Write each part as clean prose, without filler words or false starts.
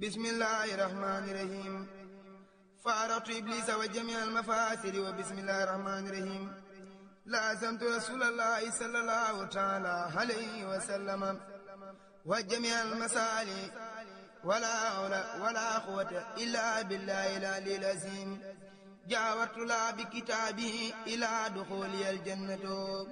بسم الله الرحمن الرحيم فارقت إبليس وجميع المفاسد وبسم الله الرحمن الرحيم لازمت رسول الله صلى الله تعالى عليه وسلم وجميع المسالي ولا حول ولا قوة إلا بالله العلي العظيم جاورت لا بكتابه إلى دخولي الجنة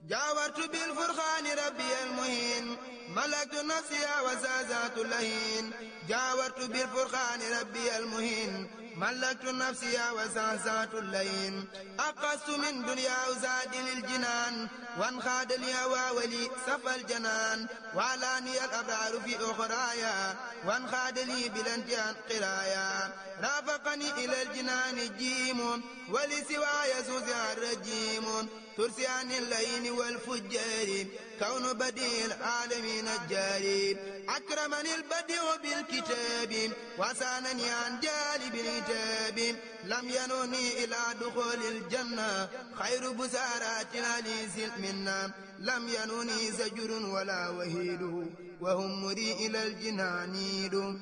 جاورت بالفرقان ربي المهين ملكت نفسي وزازات اللهين جاورت بالفرقان ربي المهين ملكت نفسي وزازات اللهين أقصت من دنيا وزاد للجنان وانخاد الهوى ولي صف الجنان وعلاني الأبرار في أخرايا وانخاد لي بالانتهان قرايا رافقني إلى الجنان الجيم ولسواي سوزع الرجيم ترسي عن اللين والفجار كون بديع العالمين الجاري أكرمني البديع بالكتاب وسانني عن جالب الكتاب لم ينوني إلى دخول الجنة خير بسارات العليس منا لم ينوني زجر ولا وهيد وهم مري إلى الجنان يد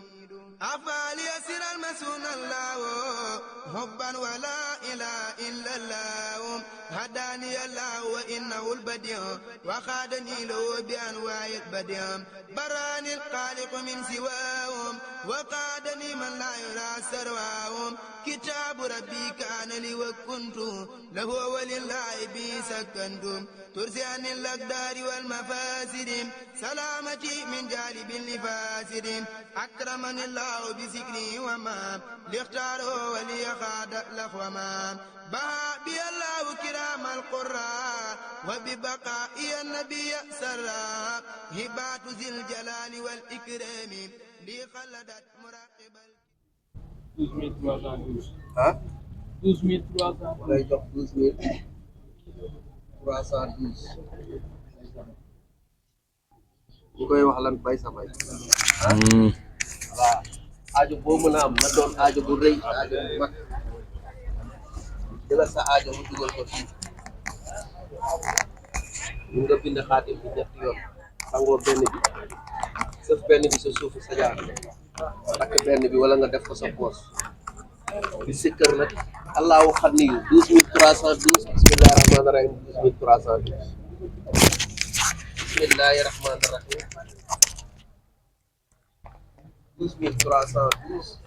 أفعل يسر المسون الله حبا ولا إله إلا الله هداني الله وإنه البديع وخادني له بأنواع البديع براني الخالق من سواهم وقادني من لا يرى سرواهم كتاب ربي كان لي وكنت له ولله بي سكنت ترسي عن الأقدار والمفاسد سلامتي من جالب لفاسد أكرمني الله بذكري وما لاختاره وليخاد لخوما بها بي الله كرام القراء وببقائي النبي سرا هبات ذي الجلال والإكرام لي خلدت مراقب 12.312. ah 12.312. lay jox 12.312 ñu koy wax lan bay sa bay voilà aajo boo mën a am na doon aajo bu rëy aajo bu mag jëlal sa aajo mu dugal ko fii ñu nga bind xaatim bi ñetti yoon sangoo benn bi sëf benn bi sa suufu sa jaar takk benn bi wala nga def ko sa poos di sikkër nag allahu xaniyu 12.312 bismillahi rahmaani rahim 12.312 bismillahi rahmaani rahim 12.312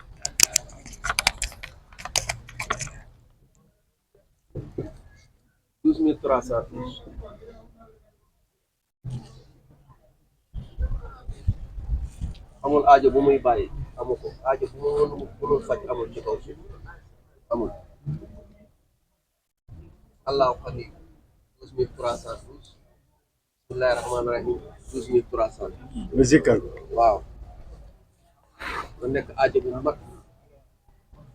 12.312 amul aajo bu muy bàyyi amu ko aajo bu mu mënul faj amul ci kaw suuf amul allahu xaniyu 12.312 bismillahi rahmaani rahim 12.312 nga zikkar waaw nga nekk aajo bu mag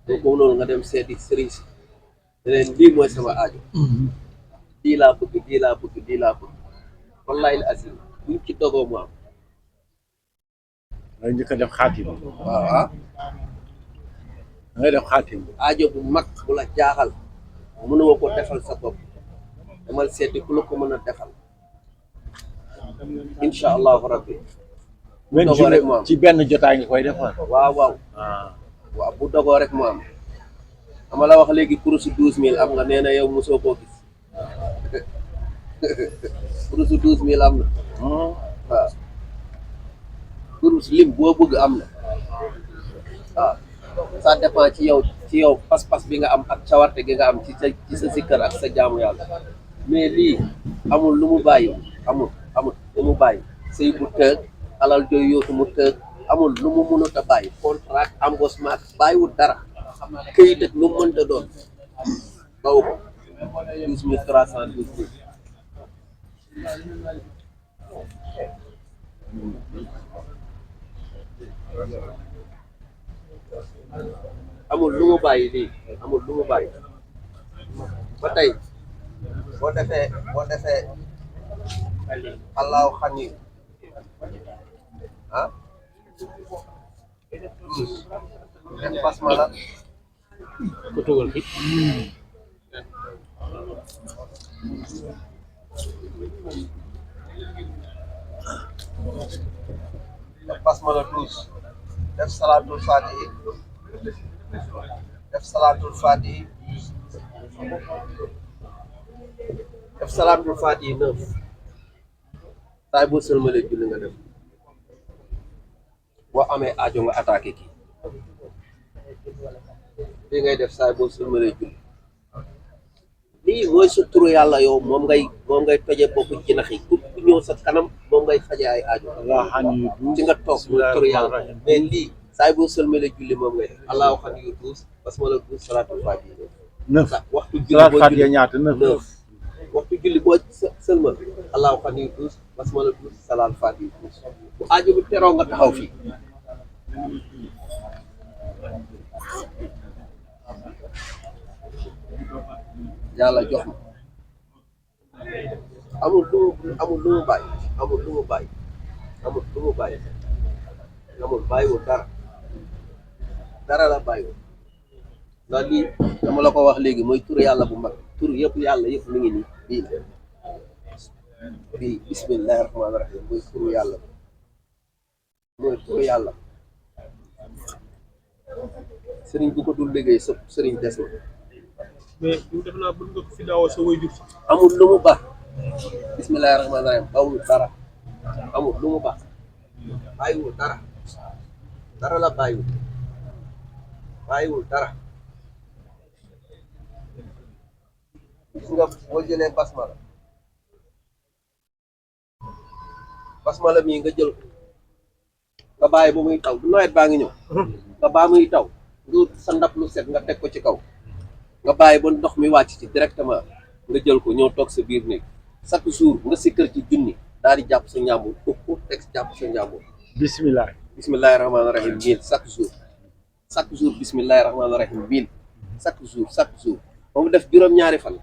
boo ko noonu nga dem seeti sëriñ si leneen lii mooy sama aajo lii laa bëgg lii laa bëgg lii laa bëgg wallahi al azim buñ ci dogoo mu am ngay njëkk a def xaatim waaw ah ngay def xaatim aajo bu mag bu la jaaxal mënoo ko defal sa bopp demal seeti ku la ko mën a defal incha allahu rabbi men dogoo rek mu am ci benn jotaay nga koy defal waaw waaw waaw bu dogoo rek mu am dama la wax léegi kurusu 12.000 am nga nee na yow mosoo koo gis kurusu 12.000 am na waaw kurus lim boo bëgg am na waaw ça dépend ci yow pas-pas bi nga am ak cawarte gi nga am ci sa sikkar ak sa jaamu yàlla mais lii amul lu mu bàyyi amul lu mu bàyyi sëy bu tëg alal jooy yootu mu tëg amul lu mu mënut a bàyyi contrat embauchement bàyyiwul dara këyit ak lu mu mënta doon bawu ko 12.312 amul lu mu bàyyi lii amul lu mu bàyyi ba tey boo defee allahu xaniyu ah def basmala ko tugal fi def basmala 12 def salaatul fatihi def salaatul fatihi def salaatul fatihi 9 saay boo sëlmalee julli nga def boo amee aajo nga attaqué kii lii ngay def saay boo sëlmalee julli lii mooy sa turu yàlla yow moom ngay toje bopp jinax yi ku ñëw sa kanam moom ngay faje ay aajo ci nga toog mooy turu yàlla mais lii saay boo sëlmalee julli moom ngay def allahu xan yu tuus basmala tuus salaatul fatihi 9 waxtu julli boo julli ñaata 9 waxtu julli boo sëlmal allahu xan yu tuus basmala tuus salaatul fatihi tuus bu aajo bi teroo nga taxaw fii yàlla jox ma amul lu mu bàyyi bàyyiwul dara la bàyyiwul ndax lii dama la ko wax léegi mooy tur yàlla bu mag tur yëpp yàlla yëpp mi ngi nii bii bismillahi rahmaani rahim mooy turu yàlla sëriñ bu ko dul liggéey sa sëriñ des na mais yow def naa bëgg nga ko fi daawoo sa waajur sax. amul lu mu baax bismillahi rahmaani rahim bawul dara amul lu mu baax bàyyiwul dara la bàyyiwul dara gis nga boo jëlee basmala mii nga jël ko nga bàyyi ba muy taw du nawet baa ngi ñëw nga baa muy taw nga sa ndab lu set nga teg ko ci kaw nga bàyyi ba ndox mi wàcc ci directement nga jël ko ñëw toog sa biir néeg chaque jour nga sikkër ci junni daal di jàpp sa njàmbur ko teg jàpp sa njàmbur bismillahi rahmaani rahim miin chaque jour bismillahi rahmaani rahim miin chaque jour ba mu def juróom-ñaari fan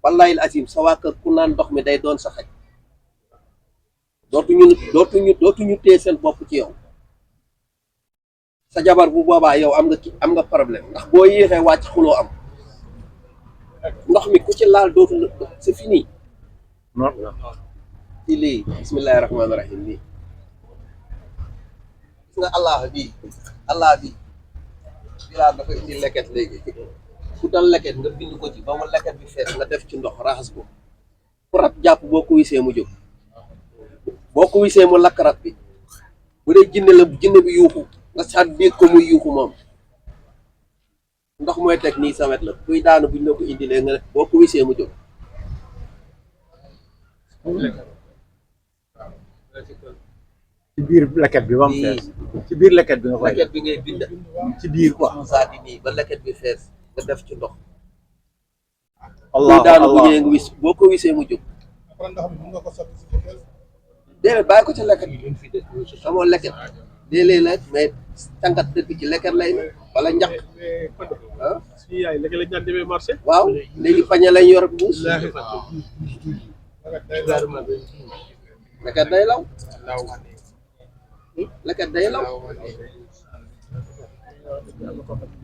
wallahi asim sa waa kër ku naan ndox mi day doon sa xaj dootuñu téye seen bopp ci yow sa jabar bu boobaa yow am nga problème ndax boo yéexee wàcc xuloo am ndox mi ku ci laal dootul c'est fini ci lii bismillahi rahmaani rahim lii gis nga allah bi bilaa dafa indi leket léegi ku dal leket nga bind ko ci ba mu leket bi fees nga def ci ndox raxas ko ku rab jàpp boo ko wisee mu jóg boo ko wisee mu lakk rab bi bu dee jinne bi yuuxu nga saat biig ko muy yuuxu moom ndox mooy teg nii sa wet la kuy daanu buñ la ko indilee nga boo ko wisee mu jóg ci biir leket bi ba mu fees ci biir leket bi nga koy leket bi ngay bind ci biir quoi saati nii ba leket bi fees nga def ci ndox allah kuy daanu bu ñëwee nga wis boo ko wisee mu jóg déedéet bàyyi ko ci leket bi xamoo leket léeg-léeg la mais tàngat dëkk ci leket lay ne wala njaq ah si yaay léegi lañ daan demee marché. waaw léegi pañe lañ yor buus leket day law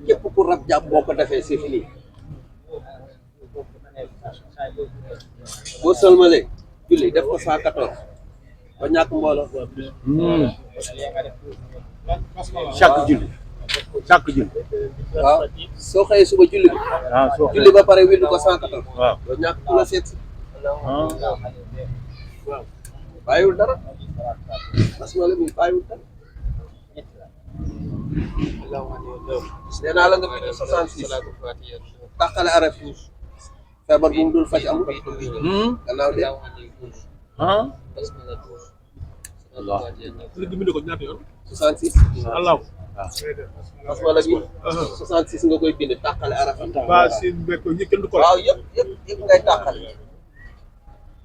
képp ku rab jàpp boo ko defee c'est fini boo sëlmalee julli def ko 114 ba ñàkk mbooloo chaque julli waaw soo xëyee suba julli bi julli ba pare willu ko 114 waaw ba ñàkk ku la seet si waaw bàyyiwul dara basmala mi bàyyiwul dara nee naa la nga bind 66 tàqale araf yi feebar bu mu dul faj amul gannaaw de li nga bind ko ñaata yoon. 66 allah. basmala bi 66 nga koy bind tàqale araf yi ba si mbir ko kenn du ko. waaw yëpp ngay tàqale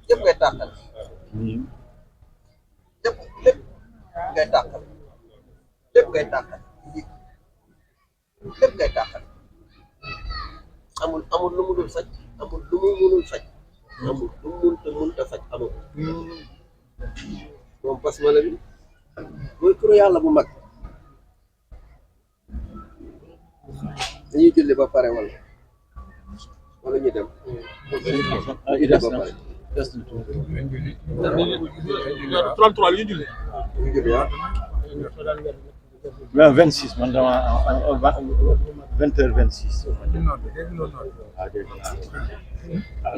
lépp ngay tàqale amul lu mu dul faj amul lu mu mënul faj amul lu mu mënta faj amul moom basmala bi mooy turu yàlla bu mag dañuy julli ba pare wala ñu dem julli ba pare 33 li ñu julli. ñu julli waaw mais 26 man dama 20h26. waaw dégg naa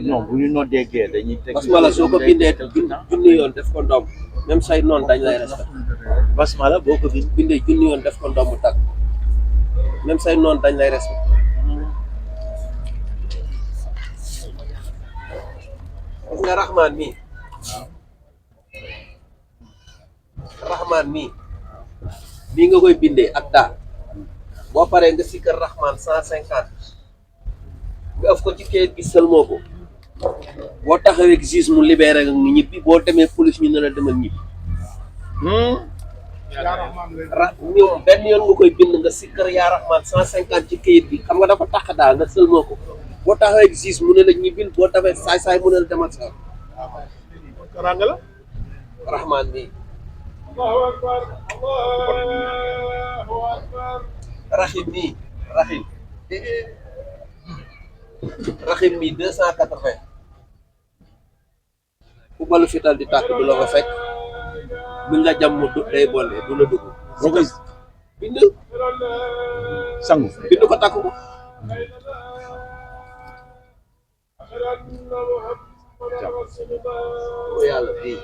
non bu ñu noddee gee dañuy teg. basmala soo ko bindee junni yoon def ko ndomb même say noonu dañ lay respecté. basmala boo ko bindee junni yoon def ko ndomb tag même say noonu dañ lay respecté. gis nga Rahman mii. Rahman mii. nii nga koy bindee ak daa boo paree nga sikkar Rahman 150 nga ëf ko ci kayit gi sëlmoo ko boo taxawee ak juge mu libéré nga ñibbi boo demee police ñu ne la demal ñibbi. ñoom benn yoon nga koy bind nga sikkar yaa Rahman 150 ci kayit gi xam nga dafa tax daa nga sëlmoo ko boo taxawee ak juge mu ne la ñibbil boo tafee saay-saay mu ne la demal sa karanga la Rahman mii. Rahim nii Rahim mii 280 ku balu fital di tàkk du la fa fekk mi nga jàmm du day boole du la dugg. boo koy bind sangu. bind ko tàkk ko. ko yàlla bii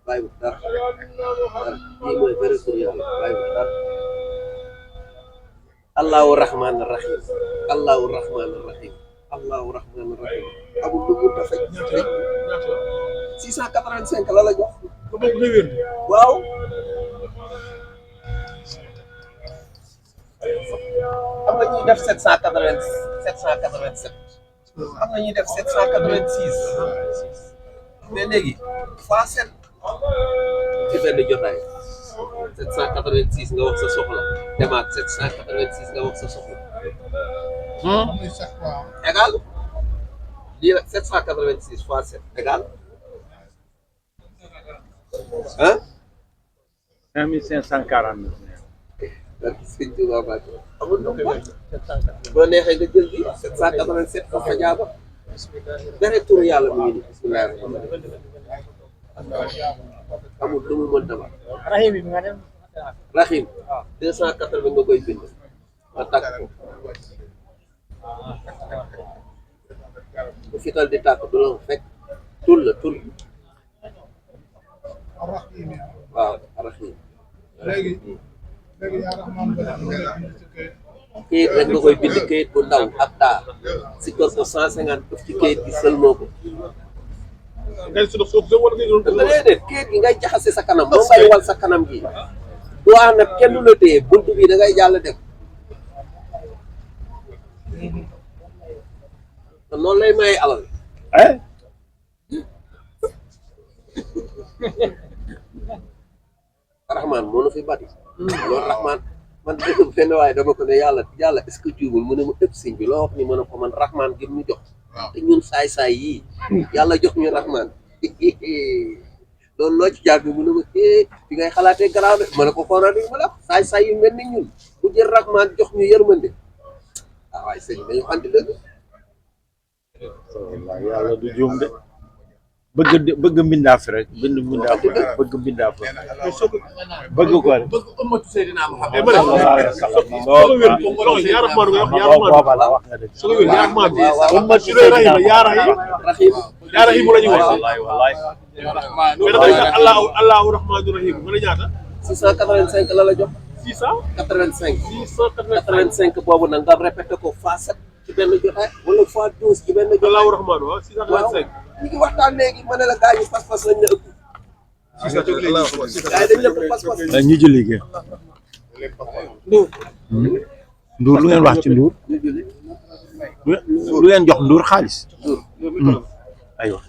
bàyyi bu dara lii mooy bëri pour yàlla bàyyi bu dara. allahu rahman rahim allahu rahman rahim allahu rahman rahim amul lu mu dafa 685 la la jox. waaw. am na ñuy def 787 am na ñuy def 786 mais léegi fois 7 ci benn jotaay 786 nga wax sa soxla demaat 786 nga wax sa soxla. égal lii la 786 fois 7 égal ah. 5549. donc sëñ Tuba Mbacke amul lu mu boo neexee nga jël bi 787 ko fa jaaba beneen turu yàlla mu ngi nii bismillahi rahmaani rahim amul lu mu mën dama rahim 280 nga koy bind nga tàkk ko bu fital di tàkk du la fekk tul la tul waaw rahim kayit rek nga koy bind kayit bu ndaw ak daa si kër ko 150 def ci kayit gi sëlmoo ko. déedéet kayit gi ngay jaxase sa kanam moom ngay wal sa kanam gi doo am nag kenn du la téye buntu bi da ngay jàll dem te noonu lay maye alal. Rahman moo nu fi bati. loolu Rahman man dégg benn waaye dama ko ne yàlla est-ce que juumul mu ne mu ëpp siñ bi loo wax ni mën a ko man Rahman gi mu jox te ñun saay-saay yii yàlla jox ñu Rahman loolu loo ci jàng mu ne ma fi ngay xalaatee garaaw de ma ne ko xoolal ni ma la saay-saay yu mel ni ñun bu jël Rahman jox ñu yërmande ah waaye sëñ dañu andi dëgg. yàlla du juum de bëgg mbindaaf rek bëgg mbindaaf bëgg ko rek bëgg ummatu Seydina Muhammad booba la wax nga dëgg ummatu yaa rahim la ñuy wax wallaay allahu rahmaanu rahim nga ne ñaata 685 la la jox 685 boobu nag nga répété ko fois 7 ci benn jotaay wala fois 12 ci benn jotaay. allahu rahmaanu waaw 685 ñu ngi waxtaan léegi ma ne la gars yi pas-pas lañ la ëpp. gars yi dañ la ëpp pas-pas. ñu julli gi Ndour lu ngeen wax ci Ndour ñu julli lu ngeen jox Ndour xaalis aywa